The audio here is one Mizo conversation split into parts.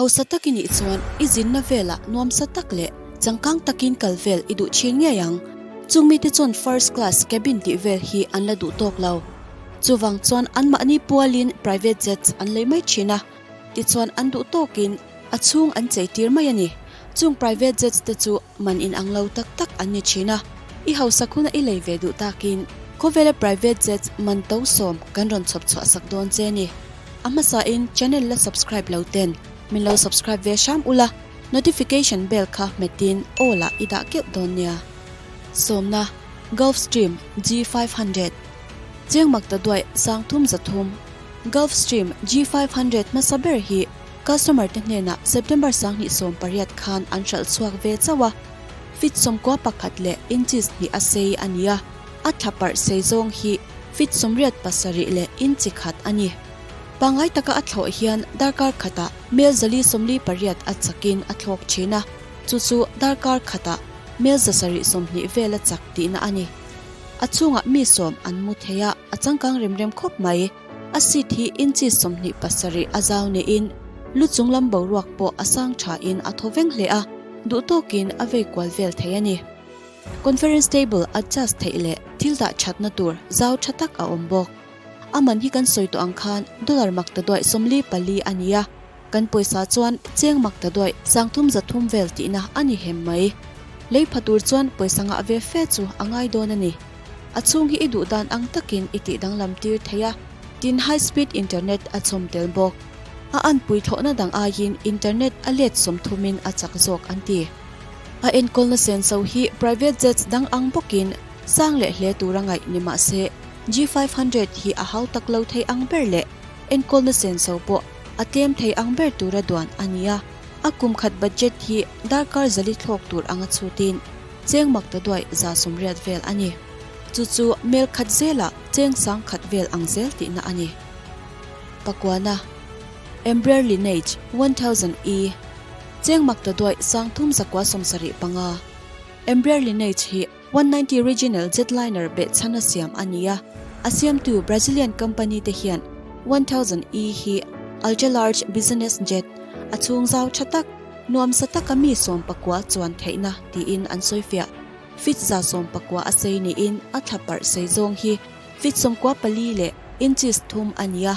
Hausa tak i nih chuan i zinna velah nuamsa tak leh changkang takin kal vel i duh thin ngei ang. Chung mite chuan first class cabin tih vel hi an la duh tawk lo. Chuvang chuan anmahni pualin private jets an lei mai thin a, tichuan an duh tawkin a chhung an chei tir mai a ni. Chung private jets te chu man inang lo tak tak an ni thin a, i hausak huna i lei ve duh takin khawvela private jets man to sawm kan rawn chhawp chhuah sak dawn che ni. A hmasain channel la subscribe lo ten min lo subscribe ve hram ula, notification bell kha hmetin all ah i dah keuh dawn nia. Sawmna, Gulfstream G500 Cheng mak ta duaih sang thum za thum Gulfstream G500 hmasa ber hi customer te hnenah September 2018 khan an hralh chhuak ve chauh a, feet 11 leh inches hnih a sei a ni a, a tha parh sei zawng hi feet 87 leh inch khat a ni. Pangngai taka a thlawh hian darkar khatah mel 448 a chakin a thlawk thin a, chu chu darkar khatah mel 720 vel a chak tihna a ni. A chhungah mi sawm an mu thei a, a changkang rem rem khawp mai. A seat hi inches 27 a zau niin lu chung lam boruak pawh a sang thain a thaw veng hle a, duh tawkin a vei kual vel thei a ni. Conference table adjust theih leh thil dah thatna tur zau tha tak a awm bawk. A man hi kan sawi tawh ang khan dollar mak ta duaih 44 a ni a, kan pawisa chuan cheng mak ta duaih 330 vel tihna a ni hem mai. Lei pha tur chuan pawisa ngah ve fe chu a ngai dawn a ni. A chhung hi i duh dan ang takin i tih danglam tir thei a, tin high speed internet a chhawm tel bawk. A anpui thlawhna dang aiin internet a let 30 in a chak zawk an ti. A enkawlna senso hi private jets dang ang bawkin sang leh hle tura ngaih ni mah se, G500 hi a hau tak lo thei ang ber leh enkawlna senso pawh a tlem thei ang ber tura duan a ni a. A kum khat budget hi darkar zali thlawk tur anga chhutin cheng mak ta duaih 180 vel a ni. Chu chu mel khat zelah cheng sang khat vel ang zel tihna a ni. Pakuana, Embraer Lineage 1000E, Cheng mak ta duaih 3975. Embraer Lineage hi 190 Regional Jetliner behchhana siam a ni a, a siamtu Brazilian company te hian 1000E hi ultra-large business jet, a chhung zau tha tak, nuamsa taka mi 19 chuan theihna tiin an sawifiah. Feet 119 a sei niin a thla parh sei zawng hi feet 94 leh inches thum a ni a.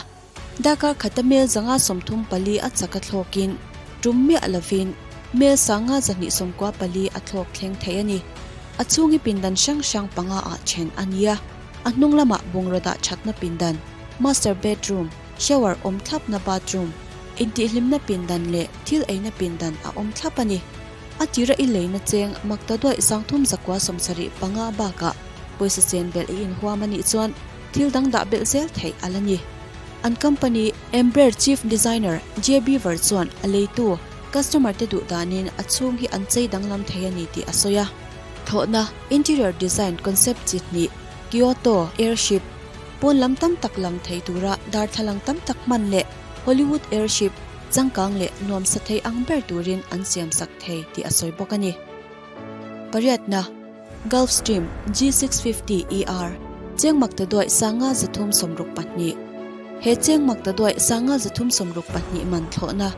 Darkar khata mel 534 a chak a thlawkin tum miah lovin mel 5294 a thlawk thleng thei a ni. A chhung hi pindan hrang hrang panga ah then a ni a, a hnung lamah bungraw dah thatna pindan, master bedroom, shower awm thlapna bathroom, intihhlimna pindan leh thil eina pindan a awm thlap a ni. A tira i leina cheng mak ta duaih 3975 bakah pawisa chen belh i inhuam a nih chuan thil dang dah belh zel theih a la ni. An company Embraer chief designer Jay Beaver chuan a leitu customer te duh danin a chhung hi an chei danglam thei a ni tih a sawi a. Thlawhna interior design concept chi hnih Kyoto Airship pawn lam tam tak lang thei tura darthlalang tam tak hman leh Hollywood Airship changkang leh nuamsa thei ang ber turin an siamsak thei tih a sawi bawk a ni. Pariatna. Gulfstream G650 ER, cheng mak ta duaih 5362. He cheng mak ta duaih 5362 man thlawhna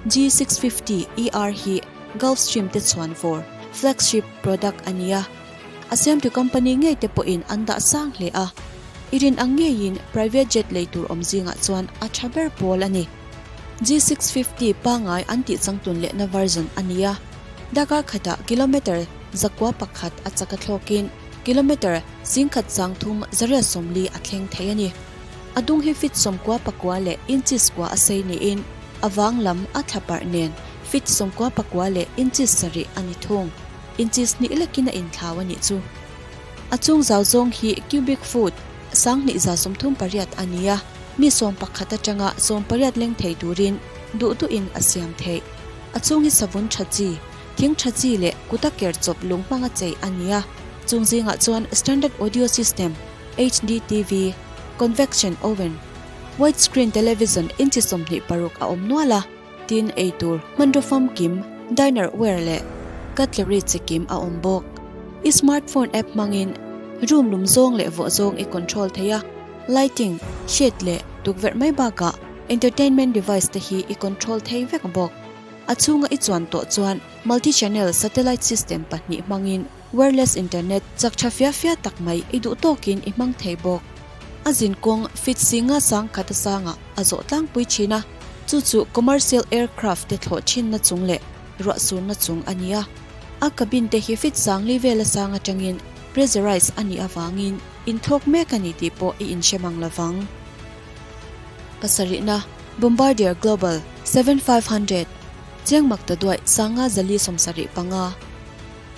G650 ER hi Gulfstream te chhuan vawr, flagship product, a ni a. A siamtu company ngei te pawhin an dah sang hle a. I rin ang ngeiin private jet lei tur awm zingah chuan a tha ber pawl a ni. G650 pangngai an tih changtun lehna version a ni a. Darkar khatah kilometre 101 a chak a thlawkin kilometre 1340 a thleng thei a ni. A dung hi feet 99 leh inches kua a sei niin a vang lam a thla parh nen feet 99 leh inches sarih a ni thung. Inches hnih lekin a inthlau a nih chu. A chung zau zawng hi cubic foot 2138 a ni a, mi 11 atanga 18 leng thei turin duh duhin a siam theih. A chhung hi savun tha chi, thing tha chi leh kuta ker chawp lung hmanga chei a ni a. Chung zingah chuan standard audio system, HDTV, convection oven, wide screen television inchi 26 a awm nual a, tin ei tur hmanraw famkim, diner ware leh cutlery chi kim a awm bawk. I smartphone app hmangin room lum zawng leh vawh zawng i control thei a, lighting, shade leh tukverh mai bakah entertainment device te hi i control thei vek bawk. A chhunga i chuan tawh chuan multi-channel satellite system pahnih hmangin wireless internet chak tha fia fia tak mai i duh tawkin i hmang thei bawk. A zin kawng feet singa sang khat a sangah a zawh tlangpui thin a, chu chu commercial aircraft te thlawh thinna chung leh ruah surna chung a ni a. A cabin te hi feet sangli vela sang atangin pressurize a nih avangin inthlawk mek a ni tih pawh i inhre mang lovang. Pasarihna, Bombardier Global 7500, Chiang mak ta duaih sanga zali 75.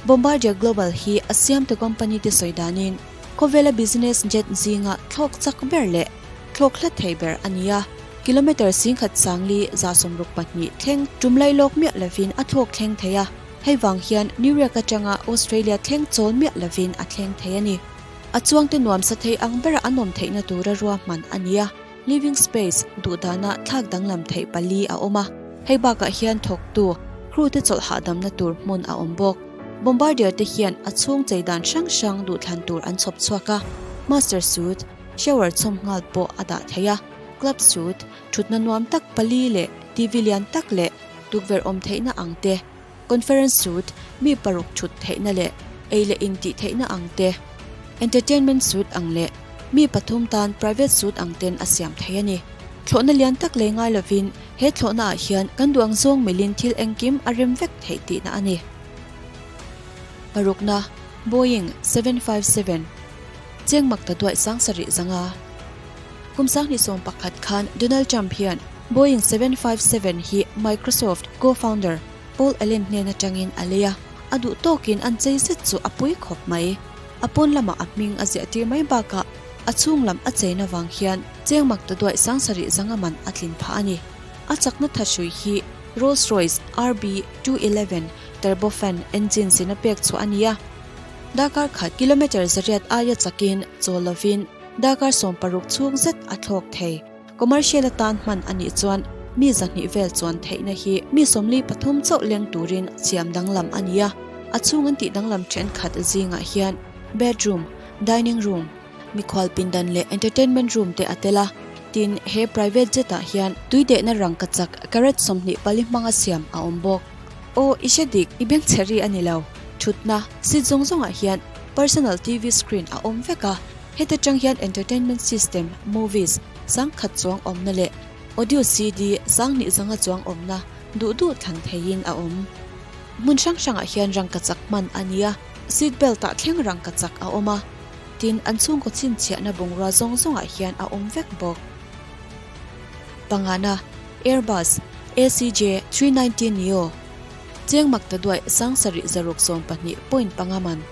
Bombardier Global hi a siamtu company te sawi danin khawvela business jet zinga thlawk chak ber leh thlawk hlat thei ber a ni a, kilometre singkhat sangli 62 thleng tum lai lawk miah lovin a thlawk thleng thei a, hei vang hian New York atanga Australia thleng chawl miah lovin a thleng thei a ni. A chuangte nuamsa thei ang bera an awm theihna tura ruahman a ni a, living space duh dana thlak danglam theih pali a awm a, hei bakah hian thawktu crew te chawlh hahdamna tur hmun a awm bawk. Bombardier te hian a chhung chei dan hrang hrang duhthlan tur an chhawp chhuak a, master suite, shower chhawm nghal pawh a dah thei a, club suite, thutna nuam tak pali leh TV lian tak leh tukverh awm theihna ang te, Conference suite, mi paruk thut theihna leh ei leh in tih theihna ang te, entertainment suite ang leh mi pathum tan private suite ang ten a siam thei a ni. Thlawhna lian tak lei ngai lovin he thlawhna ah hian kan duh ang zawng milin thil engkim a rem vek theih tihna a ni. Parukna, Boeing 757, Cheng mak ta duaih 7000. Kum 2011 khan Donald Trump hian Boeing 757 hi Microsoft co-founder Paul Allen hnen atangin a lei a, a duh tawkin an chei zet chu a pui khawp mai. A pawn lamah a hming a ziah tir mai bakah a chhung lam a cheina vang hian cheng mak ta duaih 7000 man a tlin phah a ni. A chakna thahrui hi Rolls-Royce RB211 turbofan engine zina pek chhuah a ni a. Darkar khat kilometre zariat aia chakin chawl lovin darkar 60 chhung zet a thlawk thei. Commercial atan hman a nih chuan mi 200 vel chuan theihna hi mi 43 chauh leng turin siam danglam a ni a. A chhung an tih danglam thenkhat zingah hian bedroom, dining room, mikhual pindan leh entertainment room te a tel a. Tin, he private jet ah hian tui dehna rangkachak carat 24 hmanga siam a awm bawk. Aw, i hre dik, i bengchhe ri a ni lo. Thutna, seat zawng zawngah hian personal TV screen a awm vek a. Heta tang hian entertainment system, movies, sangkhat chuang awmna leh audio CD 20 zanga chuang awmna duh duh thlan theiin a awm. Hmun hrang hrangah hian rangkachak hman a ni a, seat belt ah thleng rangkachak a awm a, tin an chhungkaw chhinchhiahna bungrua zawng zawngah hian a awm vek bawk. Pangana, Airbus ACJ 390 neo, cheng mak ta duaih 7612 point panga man.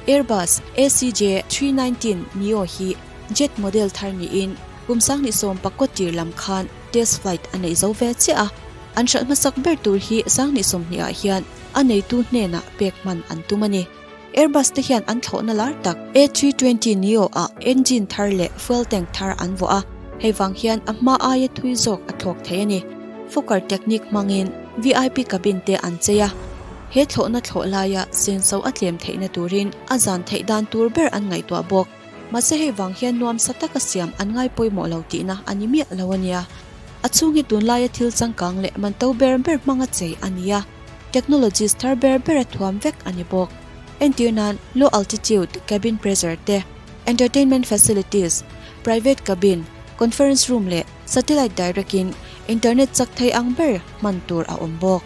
Airbus ACJ 319 neo hi jet model thar niin kum 2010 tir lam khan test flight a nei zo ve chiah a, an hralh hmasak ber tur hi 2020 ah hian a neitu hnenah pek hman an tum a ni. Airbus te hian an thlawhna lar tak A320 neo ah engine thar leh fuel tank thar an vuah a, hei vang hian a hma aia thui zawk a thlawk thei a ni. Fokker technique hmangin VIP cabin te an chei a. He thlawhna thlawh laia senso a tlem theihna turin a zan theih dan tur ber an ngaihtuah bawk. Mahse hei vang hian nuamsa taka siam an ngai pawimawh lo tihna a ni miah lo a nia. A chhung hi tunlaia thil changkang leh man to ber ber hmanga chei a ni a, technologies thar ber ber a thuam vek a ni bawk. Entir nan low altitude cabin pressure te, entertainment facilities, private cabin, conference room leh satellite direct in internet chak thei ang ber hman tur a awm bawk.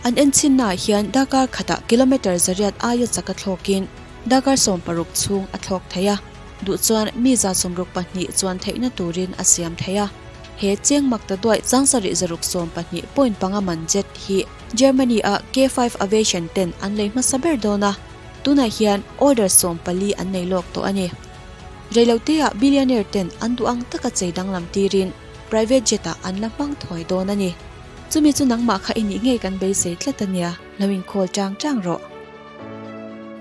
An enchhinnaah hian darkar khatah kilometre zariat aia chak a thlawkin darkar 60 chhung a thlawk thei a, duh chuan mi 62 chuan theihna turin a siam thei a. He cheng mak ta duaih 7612 point panga man jet hi Germany-a K5 Aviation ten an lei hmasa ber dawn a, tunah hian order 14 an nei lawk tawh a ni. Reiloteah billionaire ten an duh ang taka chei danglam tirin private jet-ah an la hmang thuai dawn a ni. Chumi chu nangmah kha i nih ngei kan beisei tlat a nia, lo inkhawl chang chang rawh.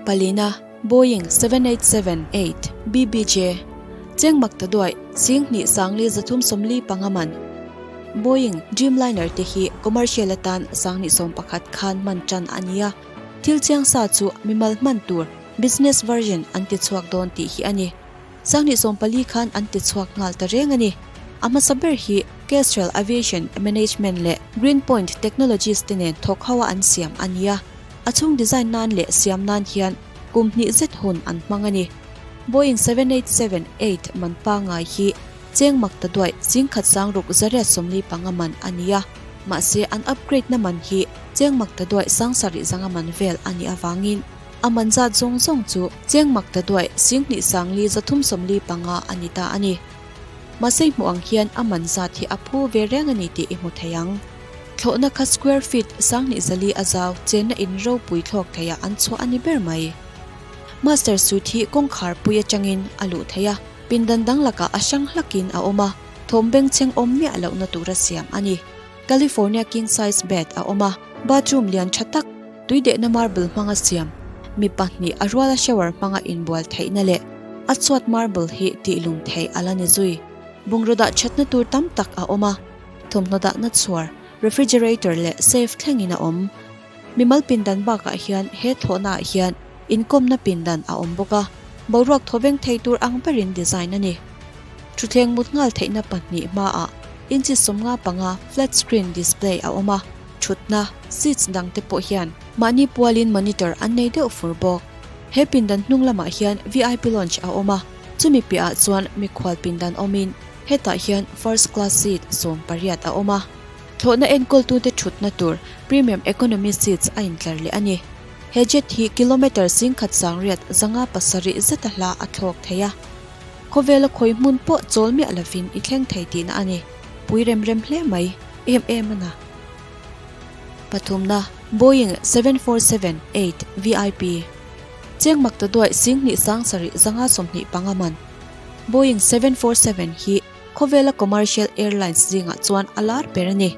Palina, Boeing 7878 BBJ, Cheng mak ta duaih, 2 335 man. Boeing Dreamliner te hi commercial atan 2011 khan hman tan a ni a, thil chiang sa chu mimal hman tur business version an ti chhuak dawn tih hi a ni. 2014 khan an ti chhuak nghal ta reng a ni. A hmasa ber hi Kestrel Aviation Management leh Green Point Technologies te nen thawk ho a an siam a ni a. A chhung design nan leh siam nan hian kum hnih zet hun an hmang a ni. Boeing 787-8 man pangngai hi cheng mak ta duaih zingkhat sangruk zariat 45 man a ni a, mahse an upgrade na man hi cheng mak ta duaih sangsarih zanga man vel a nih avangin a man zat zawng zawng chu cheng mak ta duaih singhnih sangli 345 a ni ta a ni. Mahse i hmuh ang hian a man zat hi a phu ve reng a ni tih i hmu thei ang. Thlawhna kha square feet 2004 a zau chenna in ropui thlawk theiah an chhuah a ni ber mai. Master suite hi kawngkhar pui atangin a luh theih a, pindan dang lakah a hrang hlakin a awm a, thawm bengchheng awm miah lohna tura siam a ni. California king size bed a awm a, bathroom lian tha tak, tui dehna marble hmanga siam, mi pahnih a ruala shower hmanga inbual theihna leh a chhuat marble hi tihlum theih a la ni zui. Bungraw dah thatna tur tam tak a awm a, thawmhnaw dahna chhuar, refrigerator leh safe thlengin a awm. Mimal pindan bakah hian he thawhnaah hian inkawmna pindan a awm bawk a, boruak thawveng thei tur ang berin design a ni. Thutthleng mut nghal theihna pahnih hmaah inchi 55 flat screen display a awm a, thutna, seats, dangte pawh hian mahni pualin monitor an nei deuh fur bawk. He pindan hnung lamah hian vip lounge a awm a, chumi piahah chuan mikhual pindan awmin hetah hian first class seat 18 a awm a. Thlawhna enkawltute thutna tur Premium Economy seats a intlar leh a ni. He jet hi kilometre 1807 zeta hla a thlawk thei a. Khawvela khawi hmun pawh chawl miah lovin i thleng thei tihna a ni. Pui rem rem hle mai. Em em a na. Pathumna, Boeing 747-8 VIP Cheng mak ta duaih 27,525 man. Boeing 747 hi Khawvela commercial airlines zingah chuan a lar ber a ni.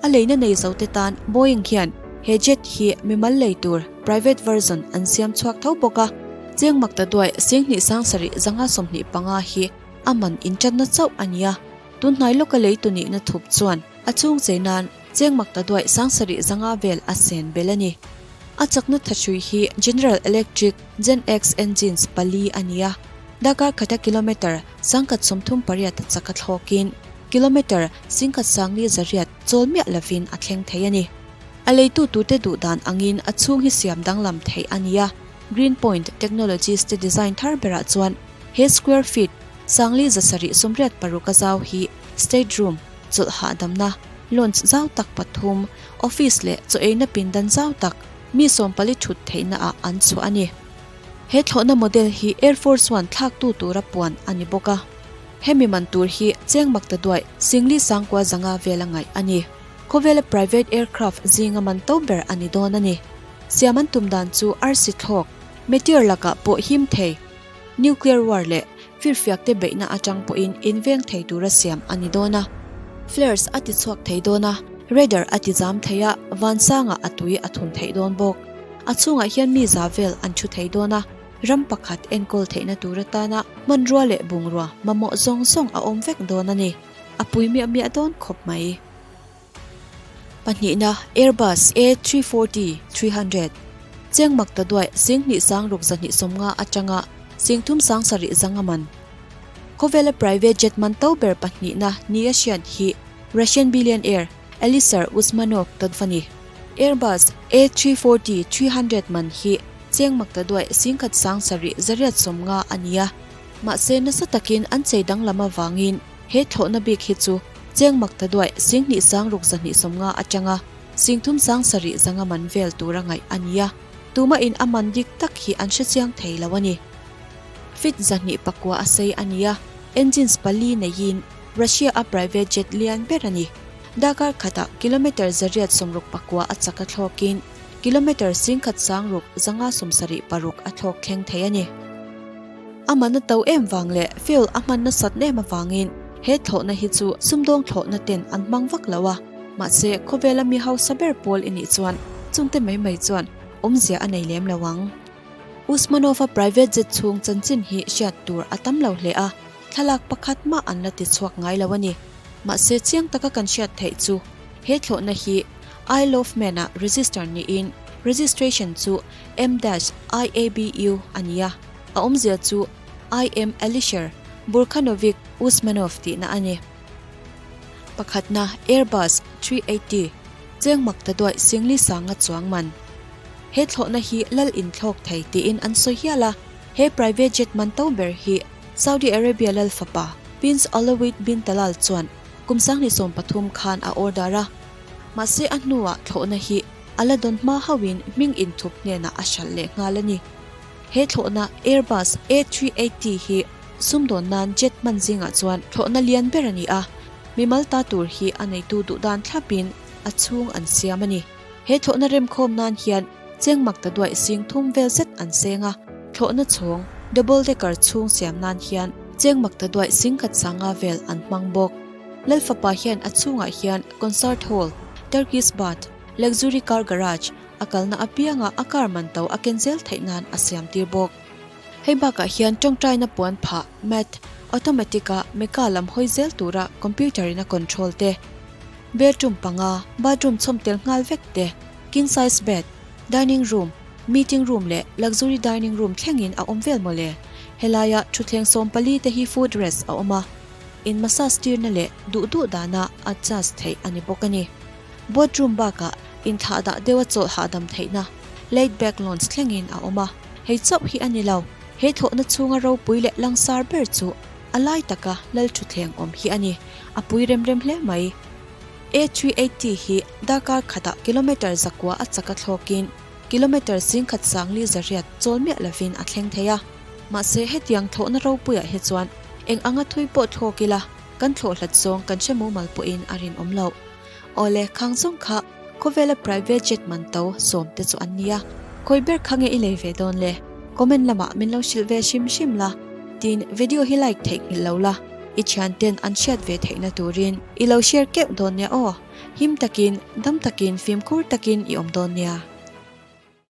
A leina nei zote tan Boeing hian he jet hi mimal lei tur private version an siam chhuak tho bawk a. Cheng mak ta duaih 27,525 hi a man intanna chauh a ni a. Tunhnai lawka lei tu nihna thup chuan a chhung chei nan cheng mak ta duaih 7,500 vel a sen belh a ni. A chakna thahrui hi General Electric GenX engines pali a ni a. Darkar khata kilometre 138 a chak a thlawkin kilometre 11,400 chawl miah lovin a thleng thei a ni. A leitu tute duh dan angin a chhung hi siam danglam theih a ni a, Green Point Technologies te design thar berah chuan he square feet 4,786 a zau hi state room, chawlh hahdamna, lounge zau tak pathum, office leh chaw eina pindan zau tak mi 40 thut theihna ah an chhuah a ni. He thlawhna model hi Air Force One thlaktu tura puan a ni bawk a. Hemi man tur hi cheng mak ta duaih singli sangkua zanga vela ngaih a ni. Khawvela private aircraft zinga man to ber a ni dawn a ni. Siam an tum dan chu arsi thlawk, meteor lakah pawh him thei, nuclear war leh firfiak te beihna atang pawhin inveng thei tura siam a ni dawn a. Flares a ti chhuak thei dawn a, radar a ti zam thei a, vansangah a tui a thun theih dawn bawk. A chhungah hian mi za vel an thu thei dawn a, ram pakhat enkawl theihna tur atana hmanrua leh bungrua mamawh zawng zawng a awm vek dawn a ni. A pui miah miah dawn khawp mai. Pahnihna, Airbus A 340, 300, cheng mak ta duaih 26,250 atanga 37,700 man. Khawvela private jet man to ber pahnihna ni a hriat hi Russian billionaire Alisher Usmanov ta a ni. Airbus A 340, 300 man hi cheng mak ta duaih 17,750 a ni a, mahse nasa takin an chei danglam avangin he thlawhna bik hi chu cheng mak ta duaih 26,250 atanga 37,700 man vel tura ngaih a ni a, tumahin a man dik tak hi an hrechiang thei lo a ni. Feet 209 a sei a ni a, engines pali neiin Russia a private jet lian ber a ni. Darkar khatah kilometre 169 a chak a thlawkin kilometre 16,576 a thlawk thleng thei a ni. A man a to em vang leh fuel a hman nasat em avangin he thlawhna hi chu sumdawng thlawhna ten an hmang vak lo a, mahse khawvela mi hausa ber pawl i nih chuan chungte mai mai chuan awmzia a nei lem lo ang. Usmanov-a private jet chhung chanchin hi hriat tur a tam lo hle a, thlalak pakhat mah an la ti chhuak ngai lo a ni. Mahse chiang taka kan hriat theih chu he thlawhna hi Isle of Man-ah register niin registration chu M-IABU a ni a, a awmzia chu I am Alisher Burkhanovich Usmanov tihna a ni. Pakhatna, Airbus 380, cheng mak ta duaih Singli sanga chuang man. He thlawhna hi lal inthlawk thei tiin an sawi hial a, he private jet man to ber hi Saudi Arabia lal fapa Prince Alawid bin Talal chuan kum 2013 khan a order a. Mahse a hnuah thlawhna hi a la dawn hma hauhin hming inthup hnenah a hralh leh nghal a ni. He thlawhna Airbus A380 hi sumdawn nan jet hman zingah chuan thlawhna lian ber a ni a, mimal ta tur hi a neitu duh dan thlapin a chhung an siam a ni. He thlawhna remkhawm nan hian cheng mak ta duaih sing thum vel zet an seng a, thlawhna chhawng double decker chhung siam nan hian cheng mak ta duaih sing khat sanga vel an hmang bawk. Lalfapa hian a chhungah hian concert hall, Turkish bath, luxury car garage, a kalna apianga a car man to a ken zel theih nan a siam tir bawk. Hei bakah hian tawngtaina puan phah, mat, automatic a Mecca lam hawi zel tura computer in a control te, bedroom panga, bathroom chhawm tel nghal vek te, king size bed, dining room, meeting room leh luxury dining room thlengin a awm vel mawle. Helaia thutthleng 14 te hi foot rest a awm a, in massage tirna leh duh duh dana adjust theih a ni bawk a ni. Boardroom bakah inthlahdah deuha chawlh hahdam theihna laid back lounge thlengin a awm a, hei chauh hi a ni lo. He thlawhna chhunga ropui leh langsar ber chu a lai taka lal thutthleng awm hi a ni. A pui rem rem hle mai. A380 hi darkar khatah kilometre zakua a chak a thlawkin kilometre 10,000 sangli zariat chawl miah lovin a thleng thei a. Mahse hetiang thlawhna ropuiah hi chuan eng anga thui pawh thlawk ila kan thlawh hlat zawng kan hre mumal pawhin a rinawm loh. Awle, khang zawng kha khawvela private jet man to sawm te chu an nia. Khawi ber kha nge i lei ve dawn le? Comment lamah min lo hrilh ve hrim hrim la. Tin, video hi like theih nghilh lo la, i thian ten an hriat ve theihna turin i lo share keuh dawn nia aw. Him takin, dam takin, fimkhur takin i awm dawn nia.